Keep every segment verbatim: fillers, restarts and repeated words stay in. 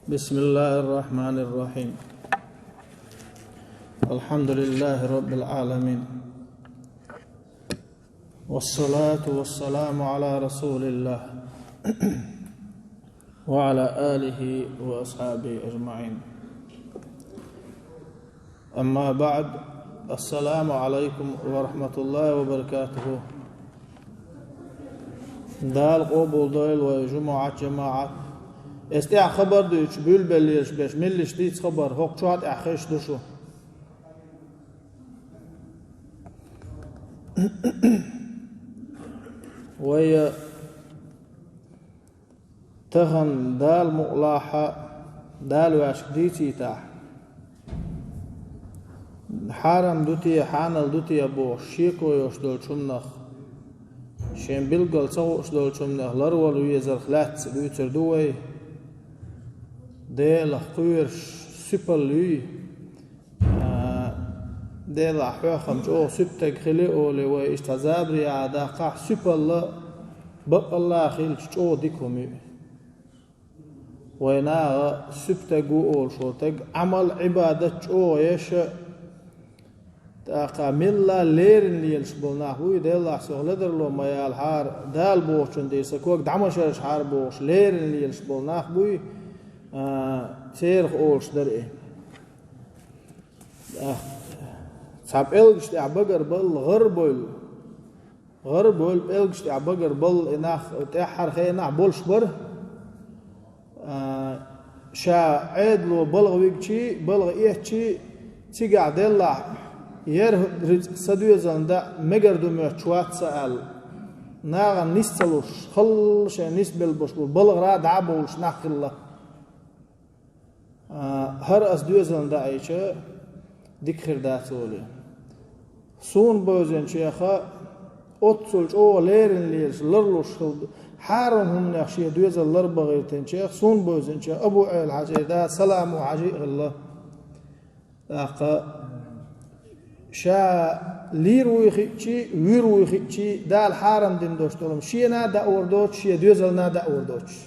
بسم الله الرحمن الرحيم. الحمد لله رب العالمين. والصلاة والسلام على رسول الله وعلى آله وأصحابه أجمعين. أما بعد، السلام عليكم ورحمة الله وبركاته. Дала къобал дойла вай жумаӀат, жамаӀат. Эс тӀехь хабар дуьйцуш, буьйлабеллераш беш, меллиш дийца хабар, хӀокху чохь тӀехь хезаш ду шу. Вай тахана Дала мукъалахь, Дала ваьшка дийцийтахь, хьарам ду те, хьанал ду те бохуш, шеко йолуш долчу хӀуманах, шен билггал ца хууш долчу хӀуманах ларвала везарх лаьцна дуьйцур ду вай. Делах кхоьруш суьпал юй. А, Делахь хьоьхам чӀогӀа суьптаг хили олий вай, иштта забаре а даккхахь, суьпалла баккъалла а хилча чӀогӀа дика хӀума ю. Вай наха суьптаг ву олуш волу таг, Ӏамал, Ӏибадат чӀогӀа еш, тӀаккха мелла леррина лелаш болу нах буй, Делахь сох ледарло ма ялахьара, Дала бохучун тӀе сан ког дӀа ма шаршахьара бохуш, леррина лелаш болу нах буй, а, церах олуш дара и. Цхьа пӀелгаш тӀехь багарбалла гӀар а бевлла. ГӀар а бевлла, пӀелгаш тӀехь багарбалла и нах тӀаьххьара хенахь болуш бара. А, ша Ӏедало балха вигчий, балха эцчий, цигахь деллахь, ер рицкъ сан доьзална даа мегар ду моьттуш вац сан аьлла. Нахана нис ца луш, халла шайн нисбелла болуш болу балхара дӀа а бовлуш нах хилла. А, хӀара ас доьзална даийча, дика хир дац олий. Суна бевзинчеха, оццул чӀогӀа леррина лелаш, ларлуш хилла, хьарам хӀуманех шен доьзал ларбан гӀиртинчех, суна бевзинчех Абу Ӏела-Хьаьжин да Саламо-Хьаьжи а хилла. ТӀаккха ша лийр вуй хиъчий, вуьйр вуй хиъчий, Дала хьарам дина долуш долу хӀума шена а даор доцуш, шен доьзална а даор доцуш.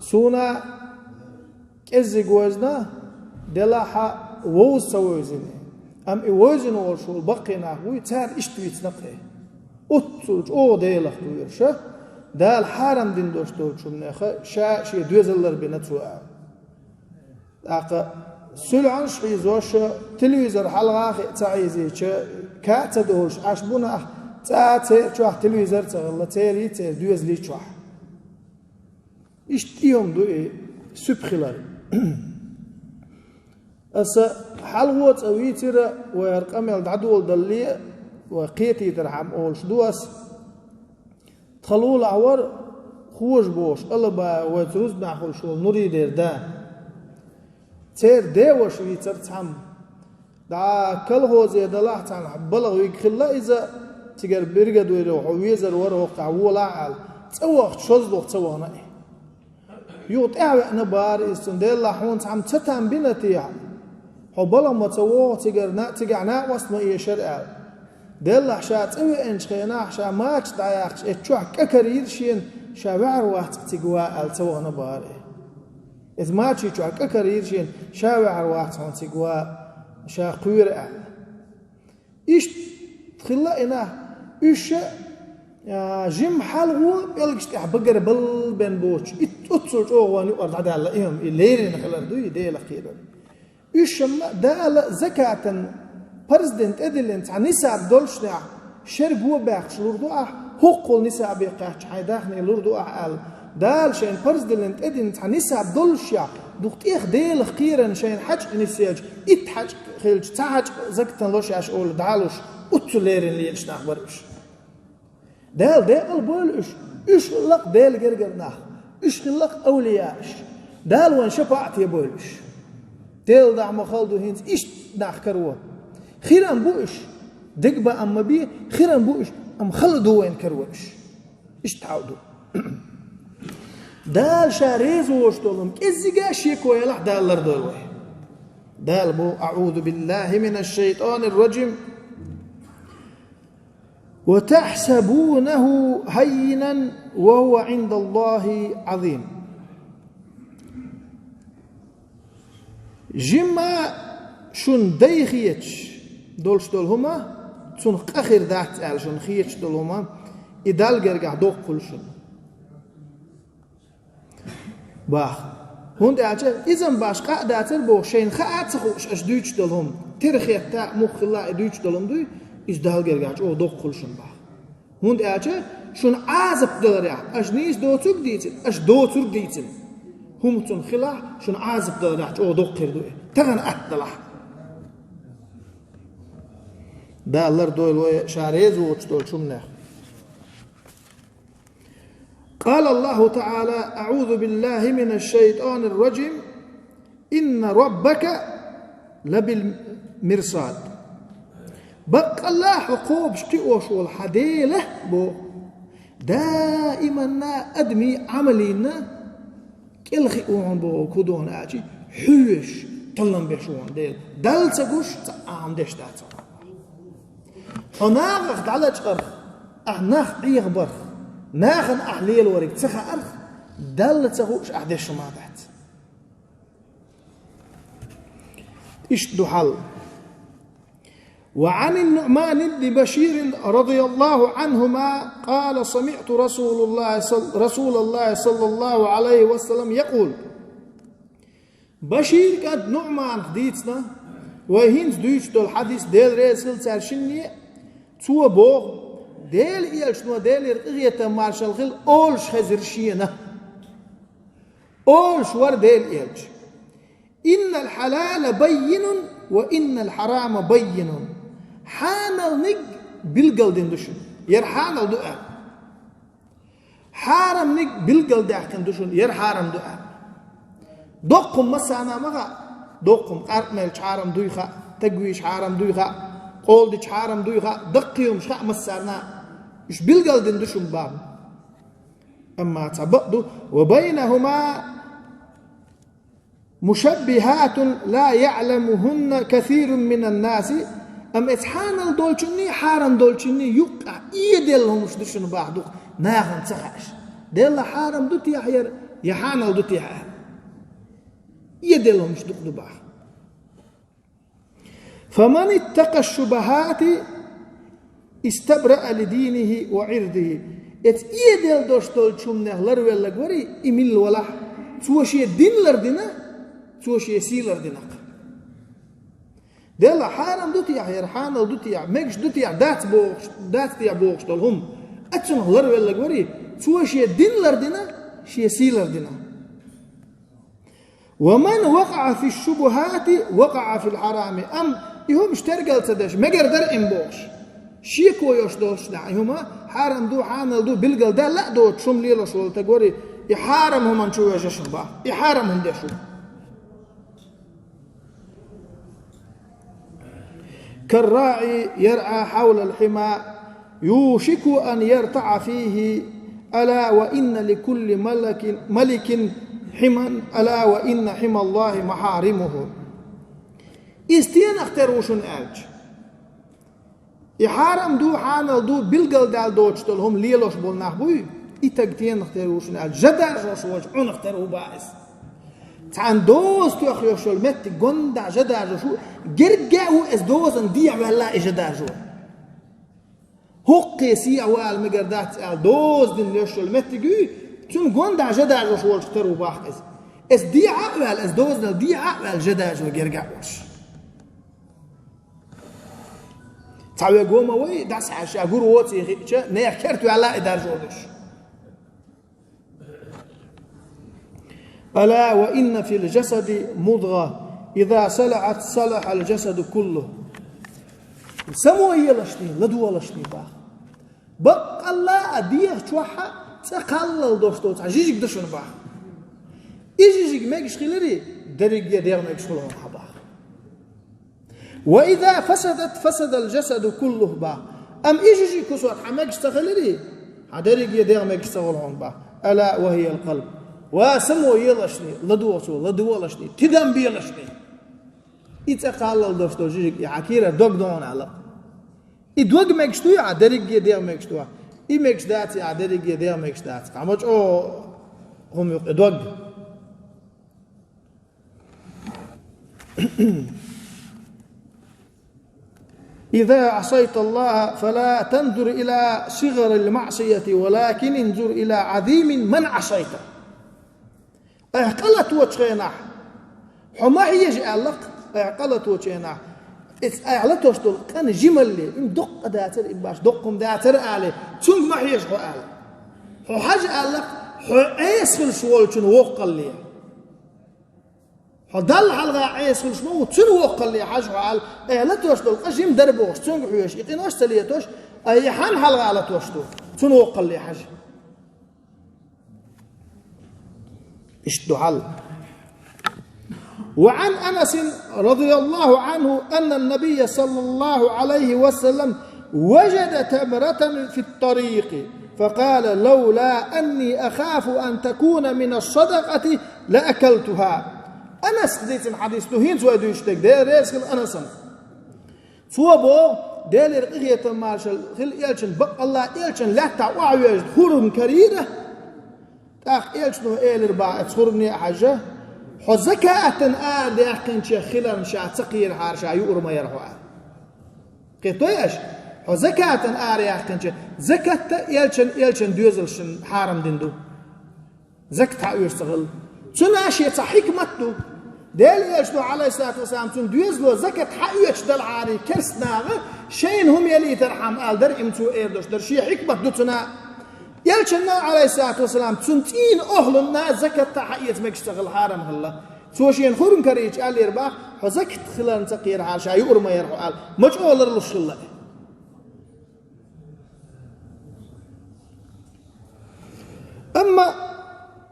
Суна кӀеззиг вевзина, делахь а вовза ца вевзина. Амма и вевзина волуш волу баккхий нах буй, цара иштта вийцина кхе. Оццул чӀогӀа Делах кхоьруш, Дала хьарам дина долуш долчу хӀуманеха ша шен доьзал ларбина цо аьлла. ТӀаккха суьлхьанаш хьийзош, телевизор хьалха а хиъ ца хьийзийча, ка а ца долуш Ӏаш бу нах, цкъа а церан чохь телевизор а ца хилла, церий, церан доьзалий чохь. Иштта и хӀума ду и, суьпа хилар. Аса хьалхо а цкъа вийцира, вай хӀара къамел дӀадоладалале а, вай кхетийтархьама олуш ду ас. Тхан лулахь вара хожа бохуш, Алабаев вайца рузбанехь хуьлуш волу Нуридера да. Церан деваша вийцара цхьамма. ДӀа колхозе далахь цхьаьна балха вига хилла иза, цигара биргадуьйре хьо везар вара хӀокхахь волахь аьлла, цӀа вахча шозлагӀа ца вахана и. Юха тӀаьхьа веана бара иза цунна, деллахь хьуна цхьамма ца там бина техьа? Хьо балха ма ца вогӀу цигара, на-, цигахь накъост ма эшара аьлла. Деллахь ша цӀа веанчу хенахь, ша мача дӀаяьккхича, эцу чохь кӀа карийра шена, ша ваьхьар вац цига ван аьлла ца вахана бара и. Иза мачий чохь кӀа карийра шена, ша ваьхьар вац хьуна цига ван, ша кхоьру аьлла. Иштта хилла и нах, уьш а, а, жимма хьалхо пӀелгаш тӀехь багара балла бен боцуш, итт оццул чӀогӀа ван юкъара дӀадаьлла и хӀума, и леррина хилар ду и Делах кхерар. Уьш амма Дала закатан парз дина тӀедиллина цхьа нисаб доллушехь, шерго баьккхича лур ду ахь, хӀокхул нисабе кхаьчча хьайн даьхни лур ду ахь аьлла, Дала шайна парз диллина тӀедиллина цхьа нисаб доллушехь, дукха тӀех Делах кхеран шайна хьаьжкӀа нисъелча, итт хьаьжкӀа хилча, цхьа хьаьжкӀа закатан ло шаьш олу дӀалуш, оццул леррина лелаш нах бара уьш. Дала декъал бойла уьш. Уьш хилла-кх Делан гергара нах. Уьш хилла-кх авлияаш. Дала вайн шапаӀате бойла уьш. Делан дуьхьа ма хала ду хӀинца иштта нах каро. Хирам бу уьш. Дегабаам ма бе, хирам бу уьш, амма хала ду вайна каро уьш. Иштта хьал ду. Дала ша реза волуш долу кӀеззига а шеко ялахь, Дала лардойла вай. Дала боху: أعوذ بالله من الشيطان الرجيم. وتحسبونه هينا وهو عند الله عظيم. Жимма шун дай хеташ долуш долу хӀума, цунах къа хир дац аьлла шуна хеташ долу хӀума, и Далла гергахь доккха хуьлу шуна, баха. ХӀунда аьлча иза-м баш къа а дацара боху, шайна хаа а ца хууш аша дуьйцуш долу хӀума, тера хетта а, муха хилла а и дуьйцуш долу хӀума дуй, иза Далла гергахь чӀогӀа доккха хуьлу шуна, баха. ХӀунда аьлча шуна Ӏазап даларехь аша нийса доцург а дийцина, аша доцург а дийцина, хӀума цунах хилахь, шуна Ӏазап даларехь чӀогӀа доккха хир ду и, тахана атта далахь. Дала лардойла вай Ша реза воцуш долчу хӀуманех. قال الله تعالى: أعوذ بالله من الشيطان الرجيم. إن ربك لبالمرصاد. Баккъалла хьо кхобуш кхиош волу хьан Дела, боху, даиманна адамийн Ӏамалшна кӀелхио хьуна, боху, кху дона аьлча, хьоьжуш, таллам беш ву хьуна Дела. Далла ца гуш, цхьа а хӀума деш дац хьуна. Хьо нахах дӀалачкъарх, ахь нах Ӏехабарх, нахана ахь лелориг ца хаарх, Далла ца хууш ахь деш хӀума дац. Иштта ду хьал. وعن النعمان بن بشير رضي الله عنهما قال: سمعت رسول الله صل-، رسول الله صلى الله عليه وسلم يقول. Башир кӀант Нуъманах дийцина, вай хӀинца дуьйцуш долу хьадис, Дела реза хила цаьршинне, цо боху: Делан элчано, Делера къинхетам, маршалла хила, олуш хезира шена. Олуш вара Делан элча: إن الحلال بين وإن الحرام بين. Хьаналниг билгалдина ду шуна, яра хьанал ду аьлла. Хьарамниг билгалдаьккхина ду шуна, яра хьарам ду аьлла. Доккхум массарна а ма хаьа, доккхум къаркъа мелча хьарам дуй хаьа, тагвийча хьарам дуй хаьа, къола дича хьарам дуй хаьа, даккхий хӀумаш хаьа массарна а. Уьш билгалдина ду шуна бахьана. Амма цхьа бакъ ду: وبينهما مشبهات لا يعلمهن كثير من الناس. Амма эца хьанал долчунний, хьарам долчунний юккъехь эделла хӀумаш ду шуна баха дукха, нахана ца хаьаш. Делла хьарам ду техьа яра, я хьанал ду техьа аьлла. Эделла хӀумаш дукха ду баха. فمن اتقى الشبهات استبرأ لدينه وعرضه. Эца эделла долуш долчу хӀуманех ларвелларг варий, и милла валахь, цо шен дин лардина, цо шен сий лардина-кх. Делла хьарам ду техьа яра, хьанал ду техьа, мегаш ду техьа, дац бохуш, дац техьа бохуш долу хӀума, а цунах ларвелларг варий, цо шен дин лардина, шен сий лардина. ومن وقع في الشبهات وقع في الحرام. Амма и хӀумаш тергал ца деш, мегар дара им бохуш, шеко йолуш долуш нах, и хӀума хьарам ду, хьанал ду, билгалдаьлла а доцуш хӀума лелош волу стаг варий, и хьарам хӀуманна чу вежа шуна баха, и хьарам хӀума деш ву. كالراعي يرعى حول الحمى يوشك أن يرتع فيه، ألا وإن لكل ملك، ملك حمى، ألا وإن حمى الله محارمه. Иза стенах тера ву шуна аьлча, и хьарам ду, хьанал ду, билгалдаьлла доцуш долу хӀума лелош болу нах буй, и стаг стенах тера ву шуна аьлча, жа даржош волчу Ӏунах тера ву баха иза. Цхьана доза тоьхна йолуш йолу меттиг гондахь жа даржош ву, герга а ву иза дозанна дехьаваьлла и жа даржо. ХӀокхе сехьа вала мегар дац аьлла, доза дина леш йолу меттиг юй, цунна гондахь жа даржош волчух тера ву баха иза. Иза дехьа а ваьлла, иза дозанал дехьа а ваьлла жа даржо герга а волуш. Цхьа веган ма вай, дӀасахьаьжча, гур воций хиъча, нехан керта ваьлла и даржо луш. ألا وإن في الجسد مضغة إذا صلحت صلح الجسد كله. Само елашний, ладогӀалашний баха. Баккъалла а дегӀа чохь а цӀе кхаллал долуш долу цхьа жижиг ду шуна баха. И жижиг мегаш хиларе, дерриге дегӀ мегаш хуьлу хьуна баха. وإذا فسدت فسد الجسد كله баха. Амма и жижиг кусок хьан мегаш ца хиларе, хьан дерриге дегӀ мегаш ца хуьлу хьуна баха. ألا وهي القلب. Ва само елашний, ладогӀа цо, ладогӀалашний, тидам белашний. И цӀе кхаллал долуш долу жижиг, и хьан кийрара дог ду хьуна аьлла. И дог мегаш дуй, а дерриге дегӀ мегаш ду. И мегаш дац, а дерриге дегӀ мегаш дац. Къа ма чӀогӀа хӀума ю-кх и дог. إذا عصيت الله فلا تنظر إلى صغر المعصية ولكن انظر إلى عظيم من عصيت. Айхьа къа латочу хенахь, хьо ма хьежа аьлла-кх, айхьа къа латочу хенахь, иза айхьа латош долу къа жималле, им доккха дацара, им баш доккха хӀума дацара алий, цуьнга ма хьежа хьо аьлла. Хьо хьажа аьлла-кх, хьо Ӏеса хуьлуш волчун воккхалле. Хьо Далла хьалха Ӏеса хуьлуш ма ву, цуьнан воккхалле хьажа хьо аьлла, айхьа латош долу къа жима дара бохуш, цуьнга хьоьжуш, и къинош ца летош, айхьа хьан хьалха латош ду, цуьнан воккхалле хьажа. Иштта ду хьал. وعن أنس رضي الله عنه أن النبي صلى الله عليه وسلم وجد تمرة في الطريق فقال: لولا أني أخاف أن تكون من الصدقة لأكلتها. Анас дийцина хьадис ду, хӀинца вай дуьйцуш дерг, Дела реза хила Анасана. Цо боху, Делера къинхетам маршалла хила элчан, бакъалла элчан лаьттахь охьавоьжна хурма карийра. ТӀаккха элчано элира боху, оцу хурмане а хьаьжжа: «Хьо закатан арадаьккхинчех хиларна ша ца кхерахьара, ша юур ма яра хьо», – аьлла. Кхеттой аша? Хьо закатан араяьккхинчех, закатта элчан, элчан доьзалшна хьарам дина ду. Закат хьаоьцуш ца хилла. Цуьнан шен цхьа хьикмат ду. Делан элчано, Ӏалайхиссалату вассалам, цуьнан доьзало закат хьаоьцуш делахьара, керста наха шайна хӀума ялийтархьама аьлла дара, имма цо эр долуш дара. Шен хьикмат ду цуьнан. Элчанна, Ӏалайхиссалату вассалам, цуьнан цӀийнан охьалунна закат хьаэца мегаш ца хилла, хьарам хилла. Цо шена хурма карийча аьллера боху: «Хьо закат хиларна ца кхерахьара, ша юур ма яра хьо», – аьлла. Ма чӀогӀа ларлуш хилла. Амма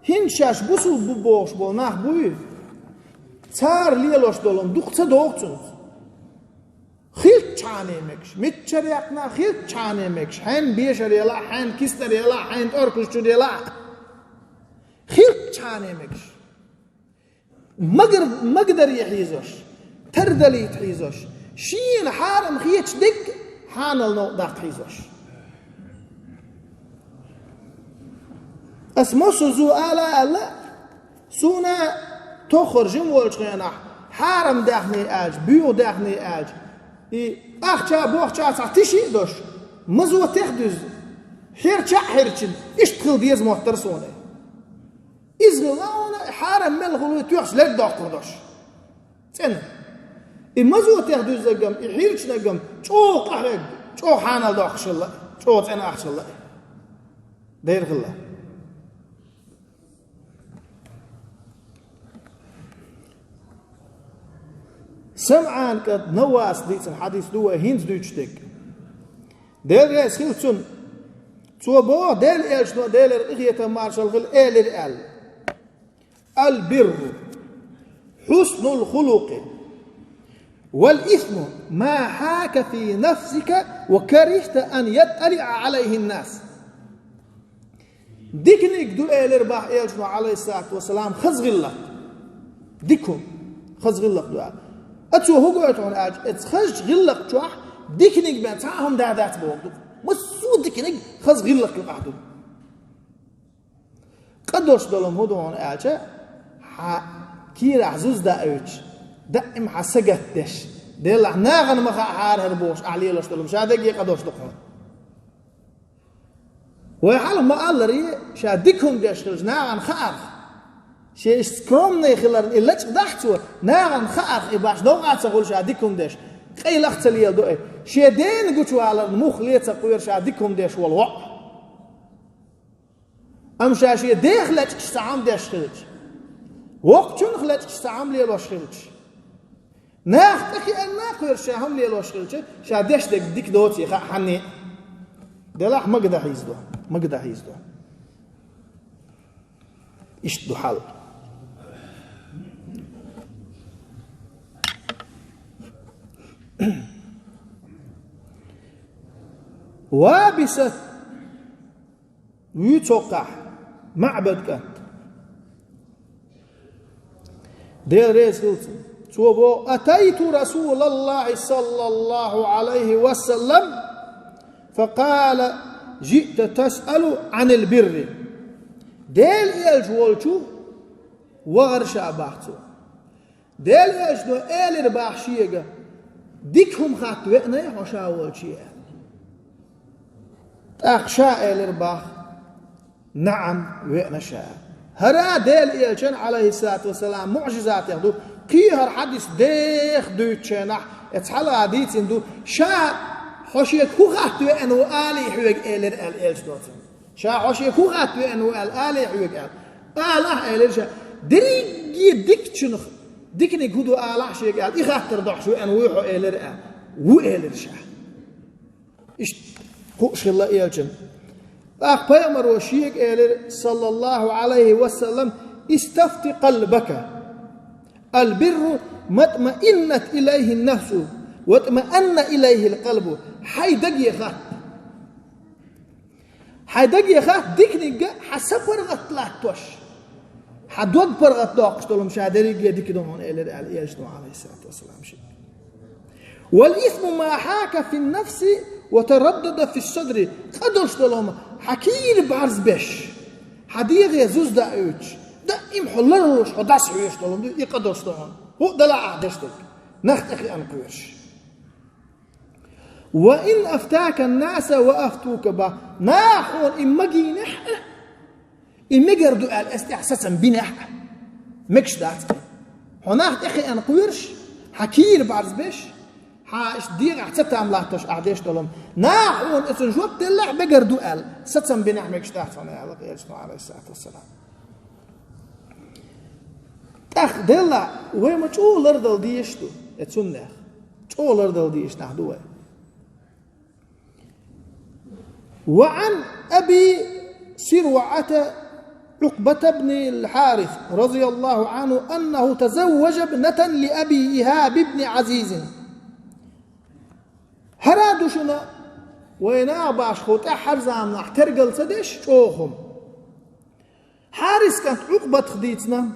хӀинца шаьш бусулба бу бохуш болу нах буй, цара лелош долу дукха ца догӀу цуьнца. Хилчхьане мегаш, миччара яьккхина хилчхьане мегаш, хьенан бешара елахь, хьенан киснара елахь, хьенан тӀоркуш чуьра елахь. Хилчхьане мегаш. Магар-, магадаре хьийзош, тардалийта хьийзош, шена хьарам хеташ дерг хьанал новкъа даккха хьийзош. Ас массо а зу ала а аьлла, суна тоххара жима волчу хенахь, хьарам даьхни аьлча, буьйгӀа даьхни аьлча, и ахча бохча цхьа тиши а долуш, мазотех а дуьзна, хьерча а хьерчина, иштта хила деза моттара суна. Иза хилла хьуна, хьарам мел хуьлу тоьхча лерг доккхур долуш. ЦӀена. И мазотех дуьззагам, и хьирчинагам чӀогӀа къахьегна, чӀогӀа хьанал доккхуш хилла, чӀогӀа цӀена ахча хилла. Дера хилла. СамӀан кӀант Наваса дийцина хьадис ду вай хӀинца дуьйцуш дерг. Дела реза хила цунна. Цо боху, Делан элчано, Делера къинхетам маршалла хила, элира аьлла: «Аль-бирру хьуснул хулукъи, валь-исму ма хьака фи нафсика ва карихта ан ятталиъа Ӏалайхин нас». Диканиг ду, элира боху элчано, Ӏалайхиссалату вассалам, хаза гӀиллакх. Дика хӀума, хаза гӀиллакх ду аьлла. А цо хӀун гойту хьуна аьлча, эцу хазачу гӀиллакх чохь диканиг бен цхьа а хӀума да дац боху ду. Массо а диканиг хаза гӀиллакх юкъахь ду. Къа долуш долу хӀун ду хьуна аьлча, хьан кийрахь зуза даийтуш, даим хьан сагатдеш, делахь нахана ма хаахьара хӀара бохуш, ахь лелош долу ша дагге къа долуш ду хьуна. Вай хьалха ма-аллара, ша дика хӀума деш хилча, нахана хаарх. Шен иштта скромный хиларна и лачкъа дахь цо, нахана хаарх и баш новкъа ца хуьлу ша дика хӀума деш, къайлах а ца леладо и. Шен дена гучуваларна мух ле ца кхоьру ша дика хӀума деш волу ваъ. Амма ша шен дех лечкъаш цхьа хӀума деш хилча, воккхачунах лечкъаш цхьа хӀума лелош хилча, нах тӀе кхиарна а кхоьруш ша хӀума лелош хилча, ша деш дерг дика доций хаьа хьанне а. Делахь мага дан хьийзадо, мага дан хьийзадо. Иштта ду хьал. Вабисат Вуьйцу хӀокхахь, МаӀбад кӀант. Дела реза хила цунна. Цо боху: «Атайту Расулаллахи саллаллаху Ӏалайхи ва саллам, факъала: жиъта тасъалу Ӏанил бирри». Дела элча волчу вахара ша бах цо. Дела элчано элира бах шега: «Дика хӀума хатта веанай хьо ша волчу», — аьлла. ТӀаккха ша элира бах: «НаӀам, веана ша». ХӀара Дела элчан, Ӏалайхиссалату вассалам, муӀжизатех ду, кхин хӀара хьадис деха дуьйцучарах, эцхьалха дийцина ду, ша хьо шега хӀун хатта веана ву алий хьоьга элира аьлла элча доцург. Ша хьо шега хӀун хатта веана ву аьлла алий хьоьга аьлла. Алахь элира ша, дерриге дикачунах, диканиг хӀун ду алахь шега аьлла, и хаттар дохьуш веана вуй хьо элира аьлла. Ву элира ша. Иштта хууш хилла элчана. ТӀаккха пайхамаро шега элира, саллаллаху Ӏалайхи ва саллам: «Истафти къалбака. Албирру матмаиннат илайхи нафсу, ватмаанна илайхи алкъалбу». Хьайн даге хатта. Хьайн даге хатта диканиг а, хьан са паргӀат латтош, хьан дог паргӀат доккхуш долу ша дерриге а дика ду хьуна элира аьлла элчано, Ӏалайхиссалату вассалам, шега. «Вал исму ма хьака фин нафси ва тараддада фис садри». Къа долуш долу хӀума хьан кийра бӀарзбеш, хьан дегӀе зуза даийтуш, даим хьо ларлуш, хьо дӀасахьоьжуш долу хӀума ду и къа долуш долу хӀума. ХӀуъа далахь ахь деш дерг, нах тӀекхиъна кхоьруш. «Ва ин афтака ннаса ва афтука ба». Наха хьуна и магийнехь а, и мегар ду аьлла, эс тӀехь сацам бинехь а, мегаш дац кхин. Хьо нах тӀекхиъна кхоьруш, хьан кийра бӀарзбеш, хьан иштта дегӀахь цатам латтош ахь деш долу хӀума. Наха хьуна оцунна жоп деллехь а, мегар ду аьлла, сацам бинехь мегаш дац хьуна аьлла элчано, Ӏалайхиссалату вассалам. ТӀаккха делла вай ма чӀогӀа лардала дезаш ду, э, цуннех. ЧӀогӀа лардала дезаш нах ду вай. وعن أبي سروعة عقبة بن الحارث رضي الله عنه أنه تزوج ابنة لأبي إيهاب بن عزيز. ХӀара ду шуна вай наха башхо тӀаьххьара заманахь тергал ца деш чӀогӀа хӀума. Хьарис кӀант Ӏукъбатах дийцина,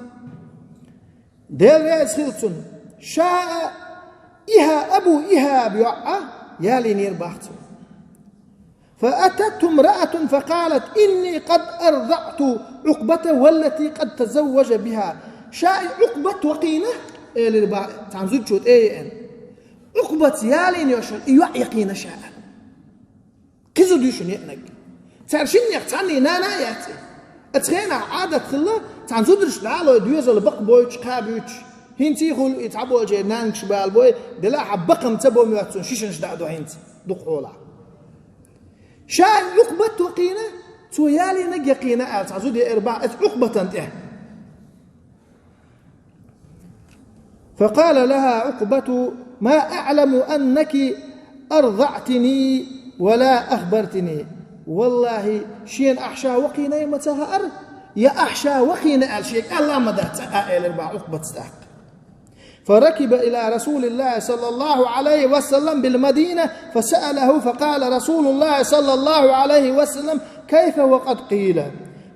Дела реза хила цунна, ша а, Иха-, Абу Ихаб йоӀ а ялийнера бах цо. فأتته امرأة فقالت: إني قد أرضعت عقبة والتي قد تزوج بها. Ша и Ӏукъбат вакхийна, элира бах цхьана зудчо тӀе а еана. Ӏукъбатца ялийна йолуш йолу и йоӀ яккхийна ша. Кхин зуда ю шуна еанарг. Цара шиннех цхьанний нана а яц и. Оцу хенахь Ӏадат хилла, цхьана зударшна дӀалой доьзал бакъ бойтуш, кхаба юьтуш. ХӀинций хуьлу и цхьаболчеран нанкаш бала бой, делахь а бакъам ца бо моьтту цунна шишанаш даа до хӀинца, дукха хьолахь. Ша Ӏукъбат вакхийна, цо ялийнарг яккхийна аьлла, цхьа зуда еара бах оцу Ӏукъбатан тӀе. فقال لها عقبة: ما أعلم أنك أرضعتني ولا أخبرتني. Валлахьи, шена ахь ша вакхийна а ма ца хаьара, я ахь ша вакхийна аьлла шега аьлла а ма дац, а, элира бах Ӏукъбатца тӀаккха. فركب إلى رسول الله صلى الله عليه وسلم بالمدينة فسأله، فقال رسول الله صلى الله عليه وسلم: كيف وقد قيل؟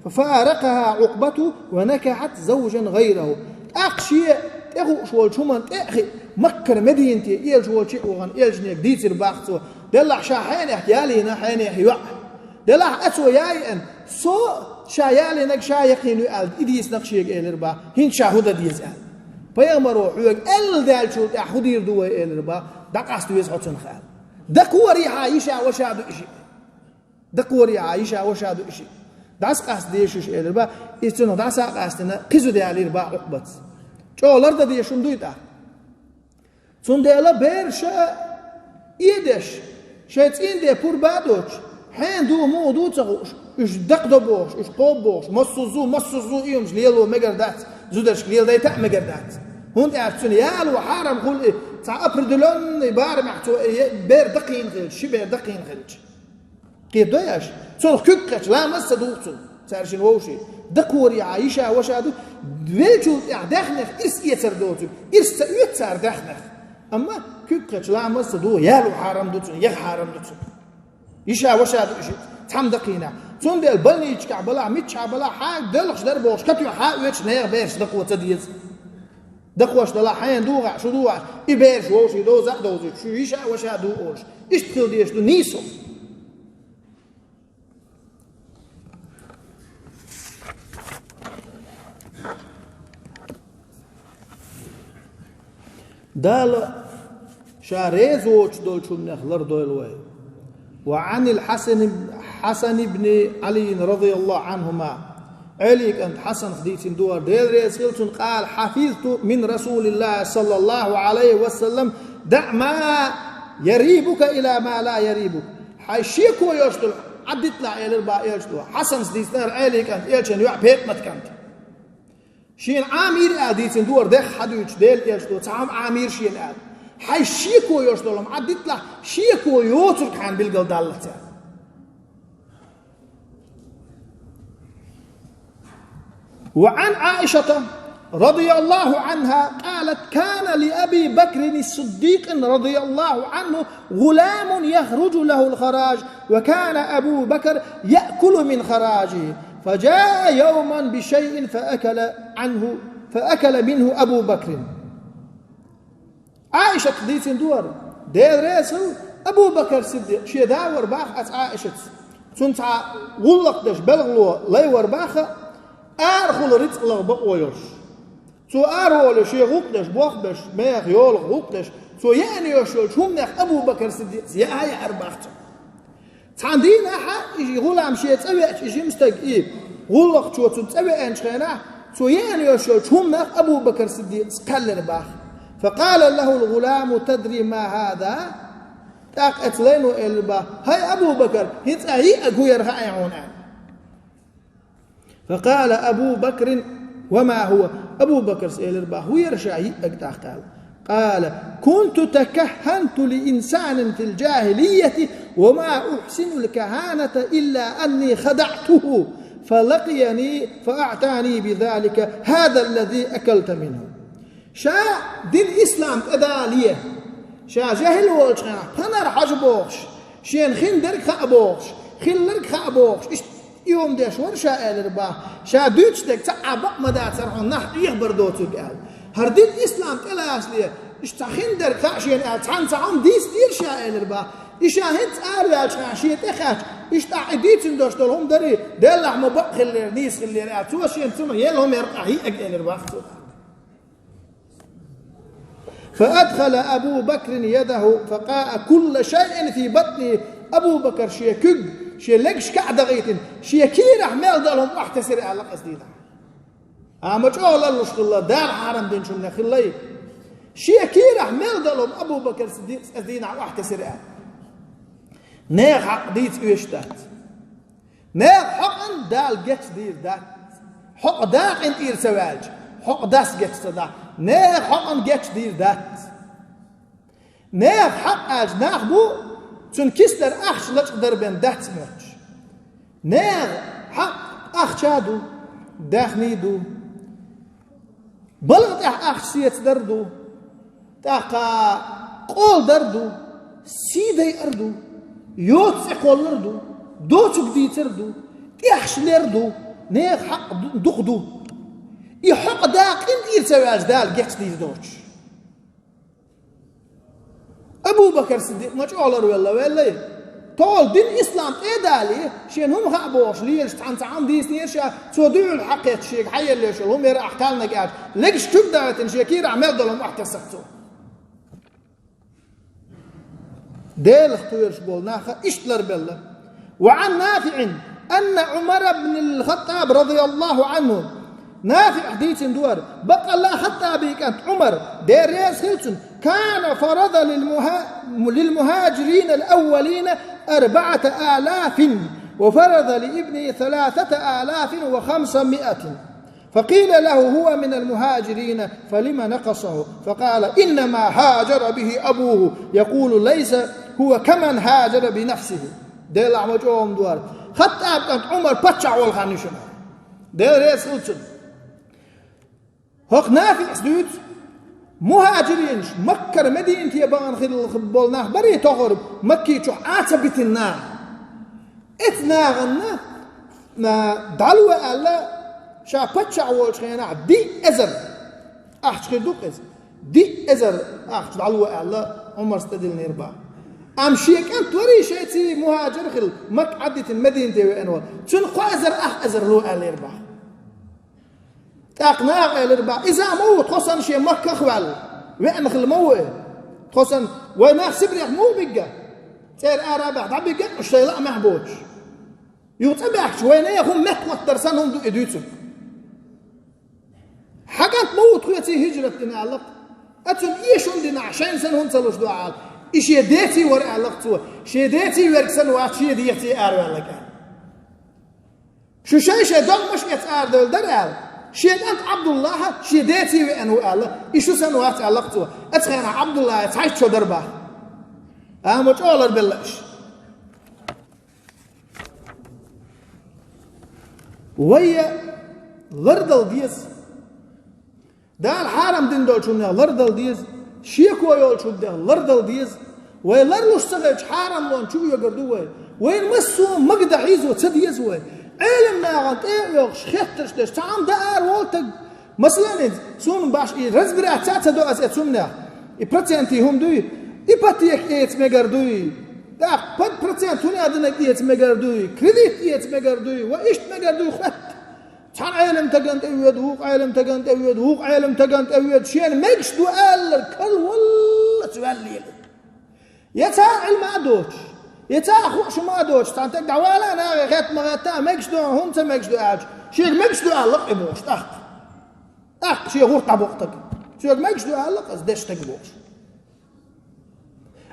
ففارقها عقبة ونكحت زوجا غيره. ТӀаккха шен тӀехууш волчу хӀуманна тӀе а хиъна, Маккара Мединате элча волчу а вахана, элчане дийцира бах цо, делахь ша хьенех ялийна, хьенех йоӀ. Делахь а цо яйъина, со ша ялийнарг ша яккхийна ю аьлла, и дийцина-кх шега, элира бах, хӀинца ша хӀун дан деза аьлла. Пайхамаро хьоьга аьлла даьллачул тӀаьхьа хӀун дийр ду вай, элира бах, дӀакъаста веза хьо цунах аьлла. Дакхорий хьан йиша ваша ду и шиъ. Дакхорий хьан йиша ваша ду и шиъ. ДӀасакъаста деза шуьша, элира бах, иза цунах дӀаса а къастийна, кхин зуда ялийра бах Ӏукъбатца. ЧӀогӀа лардан дезаш хӀума дуй тӀаккха. Цундела бераша а эдеш, шайн цӀийнан де пурба а доцуш, хьенан ду, муха ду а ца хууш, уьш дакхадо бохуш, уьш кхобу бохуш, массазза, массазза и хӀумаш лело мегар дац, зударшка леладайта а мегар дац. ХӀунда аьлча цуьнан яло хьарам хуьлу и, цхьа определённый барамехь цо и е-, бер дакхийна хилча, ши бер дакхийна хилча. Кхетадой аша? Цунах куьг кхечча, ламаз а ца дугӀу цунна, цара шина вовшийн. Дакхорий хьан йиша ваша ду, веллачул тӀаьхьа даьхнех ирс эцар доцург, ирс ца оьцу цара даьхнех. Амма куьг кхечча, ламаз а ца дугӀу, яло хьарам ду цунна, яха хьарам ду цунна. Йиша ваша ду и шиъ, цхьамма дакхийнехь. Цундела больничкахь балахь, миччахь балахь, хьан доьлхуш дара бохуш, катоьхна хьан оьцуш нехан бераш дакхо ца деза. Дакхош далахь, хьенан дугӀахь, шун дугӀахь, и бераш вовшийн довза а довзуьйтуш, шу йиша а ваша а ду олуш. Иштта хила дезаш ду нийсо. Дала Ша реза воцуш долчу хӀуманех лардойла вай. وعن الحسن، حسن بن علي رضي الله عنهما. Ӏелин кӀант Хьасанах дийцина ду хӀара, Дела реза хила цунна, قال: حفظت من رسول الله صلى الله عليه وسلم: دع ما يريبك إلى ما لا يريبك. Хьайн шеко йолуш долу Ӏадиталахь, элира бах элчано. Хьасанас дийцина хӀара Ӏелин кӀант, элчан йоӀ ПетӀамат кӀант. Шена Ӏамийра аьлла дийцина ду хӀара, дехха хьадуьйцуш, Дела элчано цхьа хӀума Ӏамийра шена аьлла. Хьайн шеко йолуш долу хӀума Ӏадиталахь, шеко йоцург хьайна билгалдаллалц аьлла. وعن عائشة رضي الله عنها قالت: كان لأبي بكر الصديق رضي الله عنه غلام يخرج له الخراج، وكان أبو بكر يأكل من خراجه، فجاء يوما بشيء فأكل عنه، فأكل منه أبو بكر. Ӏаишатах дийцина ду хӀара, Дела реза хила, Абу Бакр Сиддикъ, шен да вара бах оцу Ӏаишатас. Цунна цхьа гӀуллакх деш белхало лай вара бах, арахула рицкъ лаха бакъо йолуш. Цо араволуш, шен гӀуллакх деш, бох беш, меха йолах гӀуллакх деш, цо еана йолуш йолчу хӀуманех Абу Бакр Сиддикъас яа яара бах цо. Цхьана дийнахь и гӀулам шен цӀа веача, и жима стаг, и гӀуллакхчо цунна цӀа веанчу хенахь, цо еана йолуш йолчу хӀуманах Абу Бакр Сиддикъас кхаьллира бах. فقال له الغلام: تدري ما هذا؟ ТӀаккха оцу лайно элира бах: «ХӀай, Абу Бакр, хӀинца а йиъаг хӀун яра хаьа хьуна?» аьлла. فقال أبو بكر: وما هو؟ Абу Бакрас элира бах: «ХӀун яра ша йиъаг тӀаккха?» аьлла. قال: كنت تكهنت لإنسان في الجاهلية وما أحسن الكهانة إلا أني خدعته فلقيني فأعطاني بذلك هذا الذي أكلت منه. Ша дин ислам тӀедале, ша жаьхӀил волчу хенахь, пханар хьажа бохуш, шена хиндерг хаьа бохуш, хилларг хаьа бохуш, иштта и хӀума деш вара ша, элира бах. Ша дуьйцуш дерг цхьа а бакъ ма дацара хьуна, нах Ӏехабар доцург аьлла. ХӀара дин ислам тӀелацале, иштта цхьа хиндерг хаьа шена аьлла, цхьаьна цхьа хӀума дийца дийра ша, элира бах. И ша хӀинца араваьлча хенахь шен тӀе хаьттича, иштта ахь и дийцина долуш долу хӀума дарий, деллахь ма бакъ хиллера, нийса хиллера аьлла. Цо шена цунах елла хӀума яра къа йиъаг, элира бах цо. فأدخل أبو بكر يده فقاء كل شيء في بطنه. Абу Бакр шен куьг шен легашка а дахийтина, шен кийрахь мел долу хӀума охьатесира аьлла оцу дийнахь. Амма чӀогӀа ларлуш хилла, Дала хьарам динчунна хиллай. Шен кийрахь мел долу хӀума Абу Бакр Сиддикъас оцу дийнахь охьатесира аьлла. Нехан хьакъ дийца оьшуш дац. Нехан хьакъан Дала гечдийр дац. Хьакъ дакъа тӀера ца ваьлча, хьакъ дас гечдийр дац. Нехан хьакъан гечдийр дац. Нехан хьакъ аьлча нах бу, цуьнан киснара ахча лачкъадар бен дац моьттуш. Нехан хьакъ ахча ду, даьхний ду. Балха тӀехь ахча сецадар ду, тӀаккха къола дар ду, сий дайар ду, йоцу цӀе кхоллар ду, доцург дийцар ду, тӀехьаш лер ду, нехан хьакъ ду-, дукха ду. И хьакъ дакъа тӀера ца ваьлча, Дала гечдийр доцуш. Абу Бакр Сиддикъ ма чӀогӀа ларвелла веллай. Тохал дин ислам тӀедале, шена хӀума хаьа бохуш лелаш цхьаьна цхьа хӀума дийцинера ша, цо дуьхьал хьакхетта шега хьаеллеш йолу хӀума яра ахь кхаьллинарг аьлча, легаш куьг дахийтина шен кийрахь мел долу хӀума охьатесира цо. Делах кхоьруш болу нах иштта ларбелла. وعن نافع أن عمر بن الخطاب رضي الله عنه. НафиӀа дийцина ду хӀара, баккъалла ХаттӀабан кӀант Ӏумар, Дела реза хила цунна, كان فرض للمها-، للمهاجرين الأولين أربعة آلاف، وفرض لابنه ثلاثة آلاف وخمسمائة. فقيل له: هو من المهاجرين، فلم نقصه؟ فقال: إنما هاجر به أبوه، يقول: ليس هو كمن هاجر بنفسه. Делахь ма чӀогӀа ду хӀара. ХаттӀабан кӀант Ӏумар паччахь волу хан ю шуна. Дела реза хила цунна. ХӀокху НафиӀас дуьйцу, мухӀажиринаш, Маккара Мединате бахана хилла болу нах барий тохара, Макки чохь Ӏа ца битина наха. Эцу нахана, а, дӀало аьлла, ша паччахь волчу хенахь диъ эзар ахча хир ду-кх иза. Диъ эзар ахча дӀало аьлла, Ӏумарс тӀедиллинера бах. Амма шен кӀант варий шайца мухӀажир хилла, Макка Ӏадитина Мединате веана волу, цуьнан кхо эзар ах эзар ло аьллера бах. ТӀаккха наха элира бах: «Иза ма ву, тхо санна шен Макках а ваьлла, Веана хила ма ву и. Тхо санна, вай нах Сибрех муха бигга? ЦӀера ара баха дӀабигга, уж шоай лаамехь боцуш. Юха цӀа баьхча, вайна хӀума меттахӀоттар санна хӀума ду и дуьйцург. Хьан кӀант ма ву тхоьций хӀижрат дина аьлла-кх. Ткъа цунна эшам динехь, шайна санна хӀума ца луш ду аьлла. И шен деций вара аьлла-кх цо. Шен деций верг санна вац шен деций араваьлларг аьлла. Шу шай-шай догӀмаш эца арадевлла дара аьлла. Шен кӀант Ӏабдуллахь шен деций веана ву аьлла. И шу санна вац аьлла-кх цо. Оцу хенахь Ӏабдуллахьца хьаьшта шо дара боху. Амма чӀогӀа ларбелла уьш. Вай а лардала деза. Дала хьарам дина долчунах лардала деза. Шеко йолчунах лардала деза. Вай ларлуш ца хилча, хьарам лон чу оьгур ду вай. Вайна массо а магадан хьийзо ца деза вай. Ӏелам нахана тӀе а оьхуш, хеттарш деш, цхьа хӀума дан ара волу стаг. Масалан, иза, суна баш и разбираться а ца до аса цуннех. И процентий хӀума дуй, ипотека эца мегар дуй. ТӀаккха под процент хӀуна а динарг эца мегар дуй, кредит эца мегар дуй, ва иштта мегар дуй, хӀотта. Цхьана Ӏелам тагана тӀе воьду, вукху Ӏелам тагана тӀе воьду, вукху Ӏелам тагана тӀе воьду, шена мегаш ду аллар кара валлаца ваьлла лела. Я цара Ӏилма а доцуш, я цара хууш хӀума а доцуш, цхьана тӀе дӀавала а нахе хетта ма хетта, мегаш ду, хӀунда ца мегаш ду аьлча, шега мегаш ду аьлла-кх и бохуш, тӀаккха. ТӀаккха шен гӀурт дӀабоккху стаг. Соьга мегаш ду аьлла-кх аса деш стаг бохуш.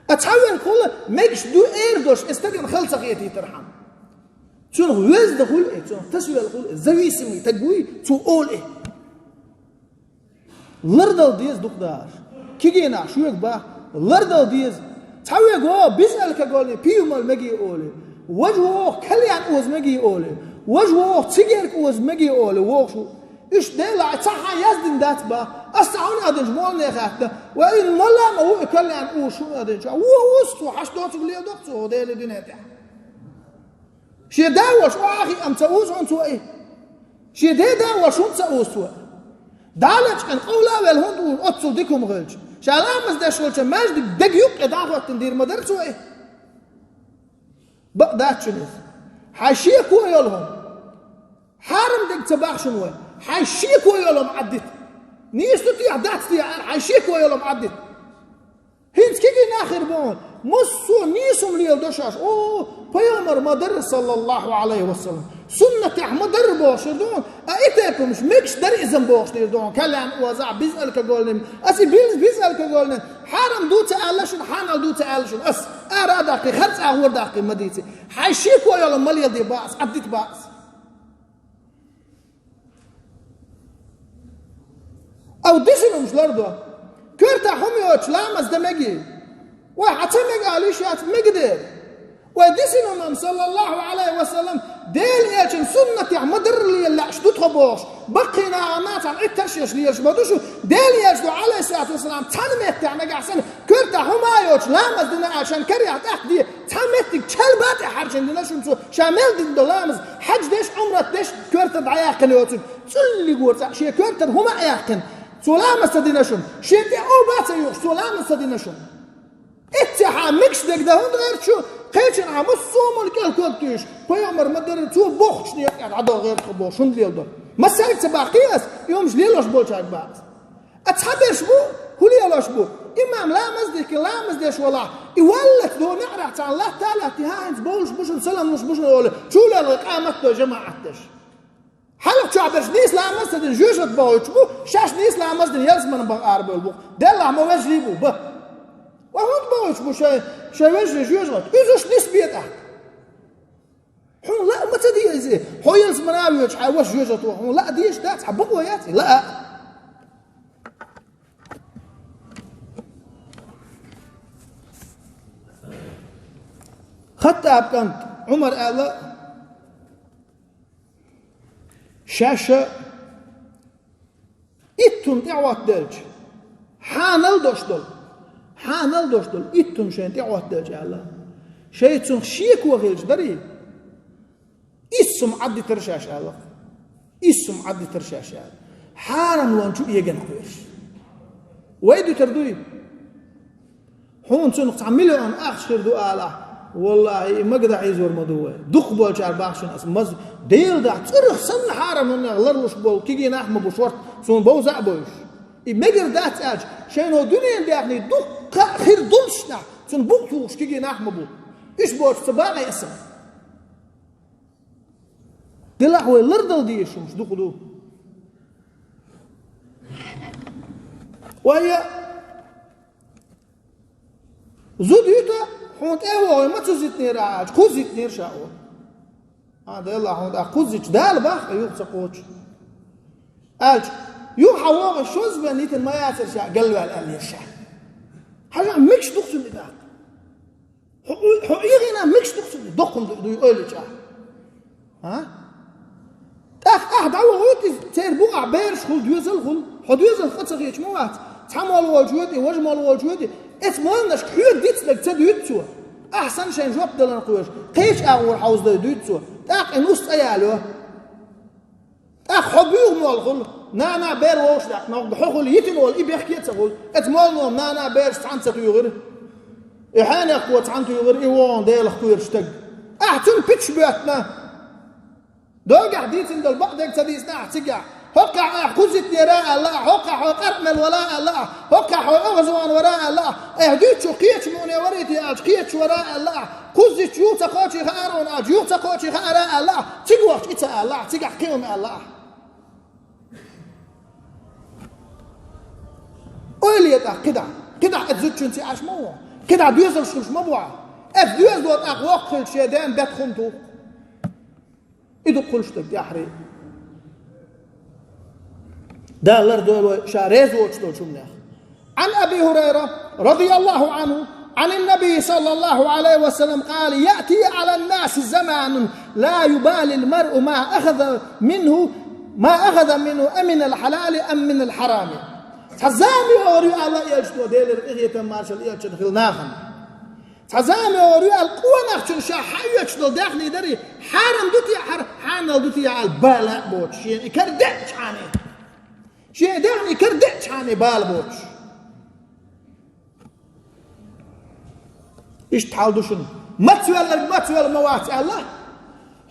Ткъа цхьа верг хуьлу, мегаш ду эр долуш, и стагана хала ца хетийтархьама. Цунах везда хуьлу и, цунах тасавелла хуьлу и, зависимый стаг вуй, цо олу и. Лардала деза дукха дахарш. Кегийнахь шоьга боху, лардала деза. Цхьа верг вогӀу безалкогольный пиво мала мегий олий. Важа вогӀу кальян оза мегий олий. Важа вогӀу цигарка оза мегий олий, вогӀуш ву. Уьш Делахь цхьа хьан яздина дац боху. Ас цхьа хьуна а динчу молане хаьттина. Ва и мала ма ву и кальян оза хьуна а динчу. Вон вуьсу цо, хьаш доцург леладо-кх цо Делан дуьне тӀехь. Шен да волуш охьа а хиъна ца узу хьуна цо и. Шен ден да волуш хӀунда ца узу цо? ДӀа а лечкъина, къовла а велла хӀунда узу оццул дика хӀума хилча? Ша ламаз деш волчу маьждиг дега юккъе дӀахӀоттина дийр ма дара цо и. Бакъ дац шуна иза. Хьайн шеко йолу хӀума. Хьарам дерг ца боху шуна вай. Хьайн шеко йолу хӀума Ӏаддита. Нийса ду техьа, дац техьа аьлла, хьайн шеко йолу хӀума Ӏаддита. ХӀинца кегий нах хир бу хьуна. Массо а нийса хӀума леладо шаьш. О, пайхамар ма дарра, саллаллаху Ӏалайхи ва саллам. Суннатехь ма дарра бохуш хир ду хьуна. А и тайпа хӀумаш мегаш дара иза-м бохуш дийр ду хьуна. Кальян оза, безалкогольный. Ас и без-, безалкогольный. Хьарам ду ца аьлла шуна, хьанал ду ца аьлла шуна. Ас ара а даккхий, харц а гӀора даккхий ма дийци. Хьайн шеко йолу ма леладе боху ас, Ӏаддита боху ас. Ау дисина хӀумаш лардо. Коьртахь хӀума йоцуш ламаз дан мегий? Вай, хьан ца мега ала йиш яц, мега дера. Вай дисина хӀума-м, саллаллаху Ӏалайхи ва саллам, Делан элчан суннатехь ма дарра лела лаьаш ду тхо бохуш. Баккхий нахана цхьаьна Ӏиттарш еш лелаш ма ду шу. Делан элча ду, Ӏалайхиссалату вассалам, цхьана меттехь нагахь санна, коьртахь хӀума а йоцуш ламаз дина аьлла шайн карехь тӀаккха де, цхьа меттиг чалба тӀе хьарчина дина шуна цо, ша мел дина до ламаз, хьаьж деш, Ӏумрат деш, коьртара дӀаяьккхина йоцург. ЦӀуьллиг вара цкъа шен коьртара хӀума а яьккхина. Цо ламаз ца дина шуна. Шен тӀе оба а ца юхуш, цо ламаз ца дина шуна. Эццехьа мегаш дерг дан хӀунда гӀерта шу, кхечанхьа массо а хӀуманна кӀел ког туьйсуш, пайхамар ма дарра, цо бохучу некъа тӀехь дӀадо гӀерта бохуш, хӀунда леладо? Массаьрга ца баккхий ас, и хӀумаш лелош болчаьрга баккха ас. А цхьаберш бу, хӀун лелош бу? Имам ламаз дихкина, ламаз деш валахь, и валлалц дона неӀарехь цхьаьна латта а латтий, хӀан, хӀинца бовлуш бу шуна, салам луш бу шуна олий, чулелла къамат дой жамаӀат деш. Хьалха чохь берш нийса ламаз ца дина, жоьжахате бахуьйтуш бу, шаьш нийса ламаз дина, ялсамане баха арабевлла бу. Деллахь ма вежарий бу, ба. Ва хӀунда бахуьйтуш бу шайн, шайн вежарий жоьжахате? Уьзуш нисбе тӀаккха. Хьуна лаа ма ца деза иза. Хьо ялсамане а воьдуш, хьайн ваша жоьжахате ваха. Хьуна лаа дезаш дац, хьан бакъо яц и лаа. Хаттаб кӀант Ӏумар аьлла, шаьш а итт хӀума тӀехӀоттаделча, хьанал дош долу, хьанал дош долу итт хӀума шайна тӀехӀоттаделча аьлла, шайца цунах шеко хилча дарий? Исс хӀума Ӏаддитара шаьш аьлла. Исс хӀума Ӏаддитара шаьш аьлла. Хьарам лон чу эган кхоьруш. Вай дуьтур дуй? Хьуна цунах цхьа миллион ахча хир ду алахь, валлахӀи, и магадан хьийзор ма ду вай. Дукхахболчара бахчана ас маз-, Делан дуьхьа цӀарах санна хьарам хӀуманех ларлуш болу кегий нах ма бу шорта, суна бовза а бовзуш. И мегар дац аьлча, шайно дуьнен даьхни дуккха а хир долчу нах, цунна букъ тухуш кегий нах ма бу. Уьш боцуш ца бакъе аса. Делахь вай лардала дезаш хӀумаш дукха ду. Вай я зуда юьту, хьуна тӀе а вогӀий, ма цу зитнера аьлча, кхузза зитнера ша олу. А, Дела, хьуна тӀаккха кхузза зитча, Дала бах, юха ца кхочу. Аьлча, юха хьан вогӀий шозза бен йитина ма яцара ша, галваьлла аьллера ша. Хьажахь, мегаш ду-кх цунна и тӀаккха. Хьо, хьо эгӀина мегаш ду-кх цунна, доккха хӀума ду, дуй ойла чӀагӀ. А? ТӀаккха ахь дӀавахуьйту иза, церан букъахь бераш хуьлу, доьзал хуьлу. Хьо доьзалх къа ца хеташ ма вац. Цхьа молла волчу воьду и, важа молла волчу воьду и. Эцу молланашка хьоьга дицнарг ца дуьйцу цо. Ахь санна шайн жоп даларна кхоьруш, кхечу агӀор хьовзадой дуьйцу цо. ТӀаккха и нус цӀа ялайо. ТӀаккха хьо буьйху молла хуьлу, нана бер вовшах даккха, ногга хьо хуьлу йитина волу, и бехке а ца хуьлу. Эцу моллано нана бераш цхьаьна ца туьйхира. И хьенехко цхьаьна туьйхира, и вогӀун Делах кхоьруш стаг. Ахь цунна питаш боьттина. Догахь дийцина долу бакъдерг ца дийцина ахь цигахь. ХӀоккхахь ахь кхузза зитнера аьлла ахь, хӀоккхахь хьо къаркъа мел вара аьлла ахь, хӀоккхахь хьо оьгӀазвахана вара аьлла ахь. Ахь дуьйцучух кхечу мукъане варий те аьлча, кхечу вара аьлла ахь. Кхузза зитча юха ца кхочий хаьара хьуна аьлча, юха ца кхочий хаьара аьлла ахь. Цига вахча и ца аьлла ахь, цигахь кхин хӀума аьлла ахь. Ойла е тӀаккха кхидӀа. КхидӀа эцу зудчуьнца Ӏаш ма ву. КхидӀа доьзалш хуьлуш ма бу ахь. Эцу доьзало тӀаккха воккха хилча шен ден бетта хӀума туху. И ду кхуллуш дерг тӀаьхьарий. Дала лардойла вай ша реза воцуш долчу хӀуманех. عن أبي هريرة رضي الله عنه عن النبي صلى الله عليه وسلم قال: يأتي على الناس زمان لا يبالي المرء ما أخذ منه، ما أخذ منه أمن الحلال أم من الحرام. Цхьа зама йогӀур ю аьлла элчано, Делера къинхетам, маршалла элчанна хила нахана. Цхьа зама йогӀур ю аьлла, къонахчун ша хьаоьцуш долу даьхни дарий, хьарам ду те хьара, хьанал ду те аьлла, бала а боцуш, шена и кара деъчхьана. Шен и даьхни кара деъчхьана бала боцуш. Иштта хьал ду шуна. Мацвелларг мацвелла ма вац аьлла,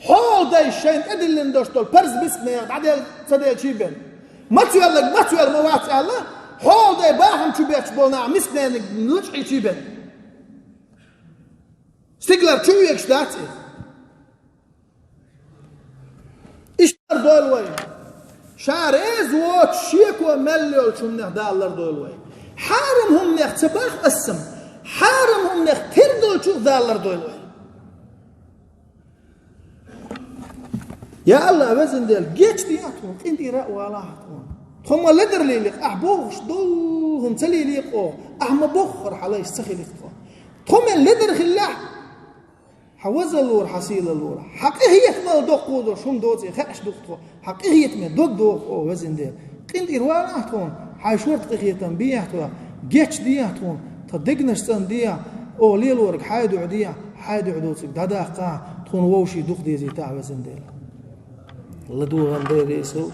хьоладайша шайна тӀедиллина долуш долу парз мисканех дӀаделла ца делчий бен. Мацвелларг мацвелла ма вац аьлла, хьоладай бахам чу бетташ болу нах мисканениг лачкъийчий бен. Стигалара чу вегаш дац и. Иштта лардойла вай. Ша реза воцуш шеко мел йолчу хӀуманех Дала лардойла вай. Хьарам хӀуманех ца бах аса-м, хьарам хӀуманех тера долчух Дала лардойла вай. Я АллахӀ, везан Дела, гечдехьа тхуна, къинтӀера а валахьа тхуна. Тхо ма ледарлийли, ахь бохуш долу хӀума ца лелийкъо, ахь ма боххура хьан лайш ца хилийта тхо. Тхо мел ледар хиллехь, хьан вазаллора, хьан сийлаллора, хьан къинхетамалла доккхо долуш хӀума доций хаьаш ду-кх тхо, хьан къинхетаме дог доху оха, везан Дела. КъинтӀера валахьа тхуна, хьайн шорта къинхетам бехьа тхо, гечдехьа тхуна, тхан дегнаш цӀандехьа, оха лелориг хьайн дуьхьа дехьа, хьайн дуьхьа доцург дӀадаккхахьа, тхуна вовшийн дукха дезийтахьа, везан Дела. ЛадогӀан дерриг а сов,